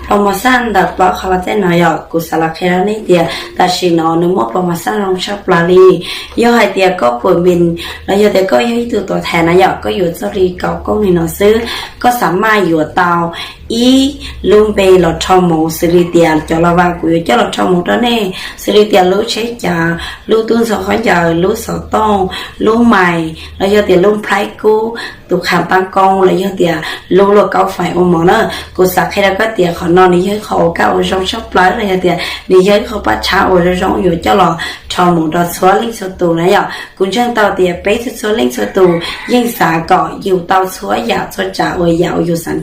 Pos mos xaj ntawm plaub qhov los tej no yog kuv xav los qhia rau nej tias tam sim no nws muaj pos mos xaj zoo tshaj plaws li. Yog hais tias koj puas mis los yog tias koj yog ib tug tuam thaiv na yom, koj yuav txog li kaum koob li no xwb, koj xav maj yuav tau ib lub npe los rho mus xws li tias cov las vas kuv yuav coj los rho mus rau nej xws li tias lub tsheb cav, lub tub ntxhua khaub ncaws, lub xov tooj, lub mais los yog tias lub nplhaib kub, tus qhas pab koob los yog tias lub luaj kaub fais ua mov na. Kuv xav qhia rau koj tias qhov no nws yog ib qho uas kaj uas zoo tshaj plaws los yog tias nws yog ib qho paj tshab uas zoo zoo yuav coj los rho mus rau txhua leej txhua tus na yom. Kuv ntseeg tau tias peb txhua txhua leej txhua tus yeej xav kom yus tau txhua yam txhua tsav uas yam uas yus xav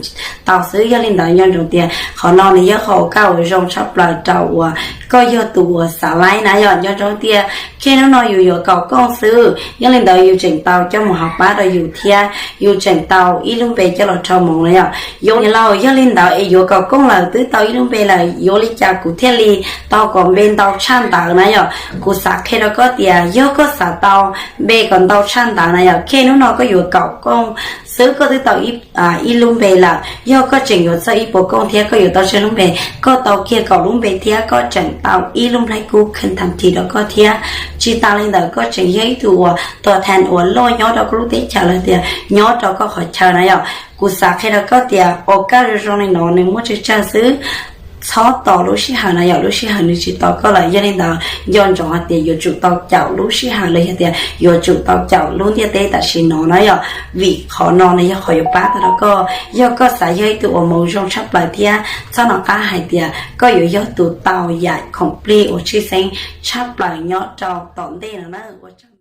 tau xwb. Yog li ntawd nco ntsoov tias qhov no nws yog qhov uas kaj uas zoo tshaj plaws rau uas koj yog tus uas xav laib na yom. Nco ntsoov tias khej hnub no yus yuav kaum koob xwb, yog li ntawd yus tseem tau coj mus hauv pab rau yus thiab yus tseem tau ib lub npe coj los rho mus na yom. Yuav lauj, yog li ntawd es yuav kaum koob lawm twb tau ib lub npe lawm, yuav li cas kuv thiaj li tau kom npe ntau tshaj ntawd na yom. Kuv xav qhia rau koj tias yog koj xav tau npe kom ntau tshaj ntawd na yom, khej hnub no koj yuav kaum koob xwb koj twb tau ib lub npe lawm. Yog koj tseem yuav txog ib puas koob thiab koj yuav tau tsawg lub npe, koj tau kiag kaum lub npe thiab koj tseem tau ib lub nplhaib kub kheej tham thi rau koj thiab. Tsis tas li ntawd koj tseem yog ib tug uas tuam thaiv uas loj nyob rau koj lub teb chaws los tias nyob rau koj qhov chaw na yom. Kuv xav qhia rau koj tias ua kaj zoo zoo li no nws muaj tsawg tsawg xwb. Txhob tos lub sij hawm na yom, lub sij hawm nws tsis tos koj lawm. Yog li ntawd nco ntsoov hais tias yuav tsum tau caum lub sij hawm los yog tias yuav tsum tau caum lub ntiaj teb tam sim no na yom, vim qhov no nws yog qhov yuav pab tau rau koj. Yog koj xav yog ib tug uas moo zoo tshaj plaws thiab txhob nco qab hais tias koj yuav yog tus tau yam khoom plig uas tshwj xeeb tshaj plaws nyob rau tom ntej no na. Ua tsaug.